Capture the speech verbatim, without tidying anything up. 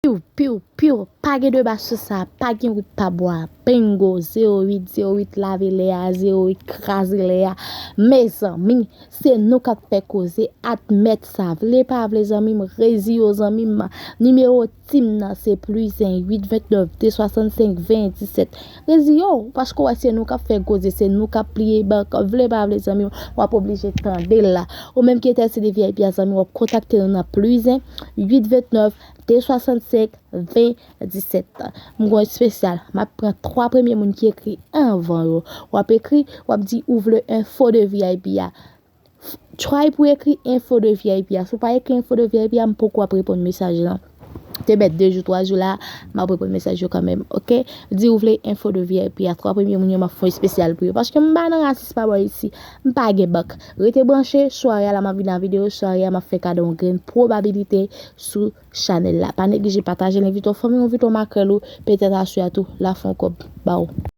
Piw, piw, piw, pa gen deba sou sa, pa gen wout pa bwa. Bingo, zewo uit, zewo uit lave lè a, zewo uit kraze lè a. Mezanmi, se nou k ap fè koze, admèt sa. Vle pa vle, zanmi m, rezi yo, zanmi m. Nimewo tim nan se plis en uit ventnèf de swasann senk ven disèt. Rezi yo, paske w wè se nou k ap fè koze, se nou k ap pliye bank. Vle pa vle, zanmi m, w ap oblije tande l la. Ou menm ki entèrese de V I P a, zanmi, w ap kontakte nou nan plis en uit ventnèf de swasann senk ven disèt. M gon espesyal. M ap pran twa premye moun ki ekri anvan yo. W ap ekri, w ap di ou vle enfo de V I P a. Try pou ekri enfo de V I P a. Si w pa ekri enfo de V I P a, m poko ap reponn mesaj lan. Te mèt de jou, twa jou la, m ap reponn mesaj yo kanmenm, oke? Di ou vle enfo de V I P a. Twa premye moun yo, m ap fè yon espesyal pou yo. Paske m pa nan rasis pa bò isi. M pa gen bank. Rete branche, sware a la, m ap vin ak videyo, sware a, m ap fè kado yon grenn pwobabilite sou chanèl la. Pa neglije pataje l, envite yon fanmi w, envite yon makrèl ou, petèt aswè a tou, l a fè yon kòb ba w.